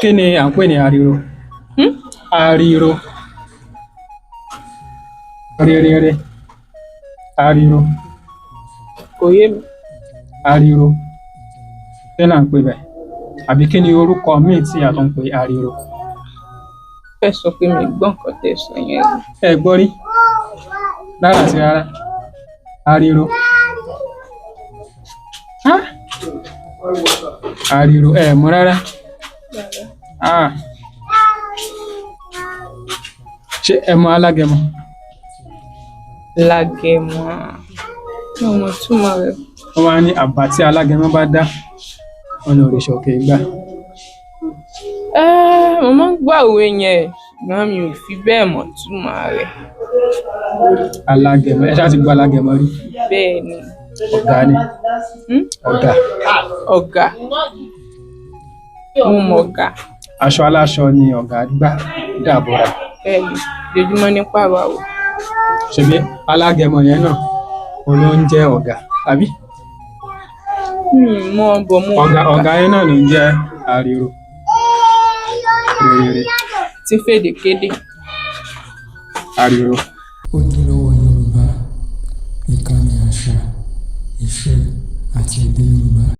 Kí ni à ń pè ní ariro? Hmm? Ariro. Rere. Ariro. Kò yé mi. Ariro. Kí là ń pè bẹ́ẹ̀? Àbí kí ni orúkọ míì tí a tún ń pè ariro? Fẹ́ sọ pé mi gbọ́ nǹkan tẹ́ sọ yẹn rí. Ẹ gbọ́ rí? Rárá àti rárá. Ariro. Ah! Ariro ẹ mọ̀ rárá. Rárá. Ah! Ṣé ẹ mọ alágẹmọ? Lágẹmọ. Mi ò mọ̀ túmọ̀ rẹ̀. Wọ́n máa ń ní àbá tí alágẹmọ bá dá, wọn ní òrìṣà òkè gbà. Mo máa ń gbọ́ òwe yẹn, ṣùgbọ́n mi ò fi bẹ́ẹ̀ mọ̀ túmọ̀ rẹ̀. Alágẹmọ, ẹ ṣáà ti gbọ́ alágẹmọ rí. Bẹ́ẹ̀ ni. Ọ̀gá ni. Hmm? Ọ̀gá. Ọ̀gá. Mo mọ̀ ọ̀gá. Aṣọ aláṣọ ni ọ̀gá gbá dàbora. Bẹ́ẹ̀ ni. Ojoojúmọ́ ní pàrọ̀ àwọ̀. Ṣebí alágẹmọ yẹn náà òun ló ń jẹ́ ọ̀gá, àbí? Mi ò mọ̀ bọ̀ mo mọ̀ Ọ̀gá ọ̀gá. Ọ̀gá yẹn náà ló ń jẹ́ ariro. Rere. Tí fèdè kéde. Ariro. Ojúlówó Yorùbá, ìkànnì àṣà, ìṣe àti èdè Yorùbá.